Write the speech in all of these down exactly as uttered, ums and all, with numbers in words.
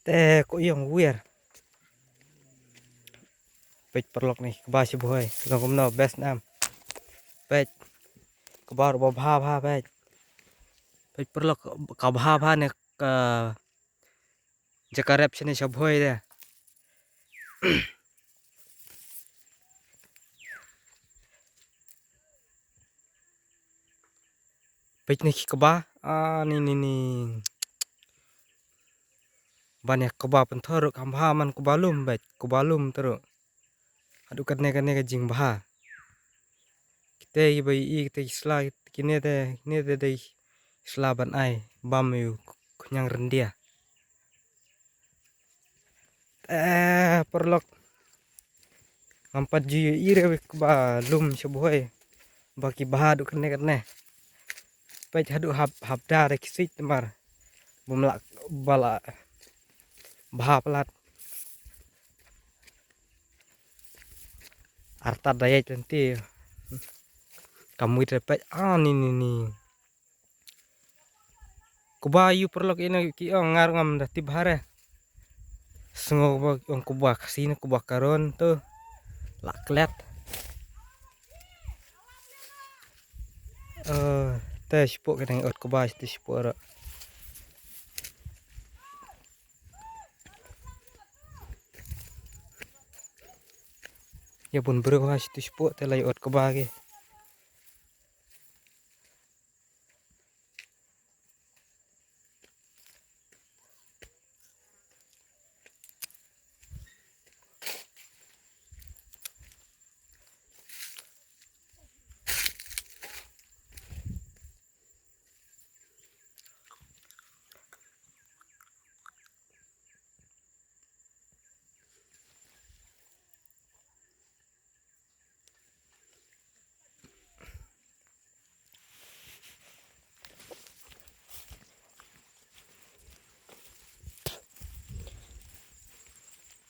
Te ko ïong wir. Peit paralok ne kba shibhoi. Long kumno best nam. Peit. Kba ruh ba bha bha peit. Peit paralok ka bha bha ne ka jaka rep shane shibhoi de. Peit ne ki kba. Ah, ni ni ni. Ban ïa kba pynthor ruh kam bha man kba lum peit. Kba lum te ruh. Haduh katne katne ka jingbha. Kita ki ba i kita ki sla kine te kine te dei sla ban ai bam ïa u khñiang ryndia. Eh, paralok. Ngam pat ju ïohi re wik ba lum shibhoi. Ba ki bha haduh katne katne. Peit haduh hap hap da da ki sik namar. Bym lah ba lah bha palat. Artat da ïaid lynti. Kam wit re peit ah ni ni ni. Kba ïu paralok ina ki ong ngar ngam da tip bha re. Sngew ba ong kba Khasi ne kba Karon tu. La klet. Eh, te shipok ka dang ot kba te shipok ro. Ïa bun briew ha shi tu shipok te la ïa ot kba ki.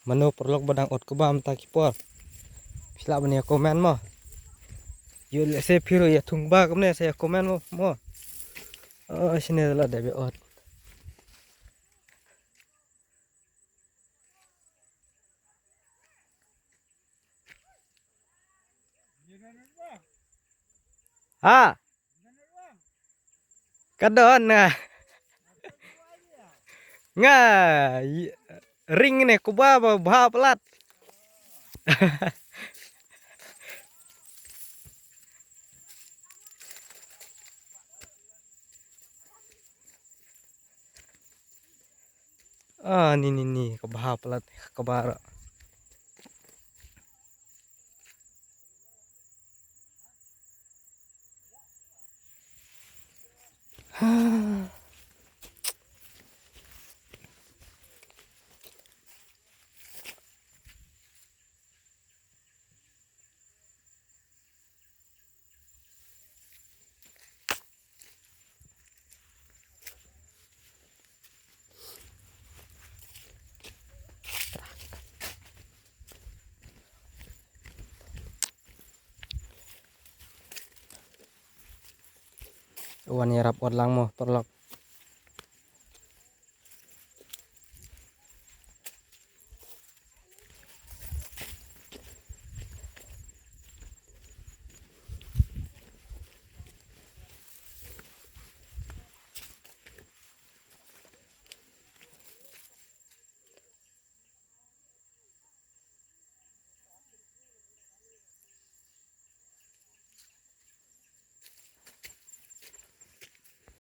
Mano paralok ba dang ot kba mynta ki por. Phi lah ban ïa comment mo. Ïoh lehse phi ruh ïa thung kba kumne sa ïa comment mo mo. Oh, shane la dep ïa ot. Ha. Ka don nga. Nga ring ne kuba ba bha palat. Ah, ni ni ni ka bha palat ka bar. Wan ïarap ot lang mo, paralok.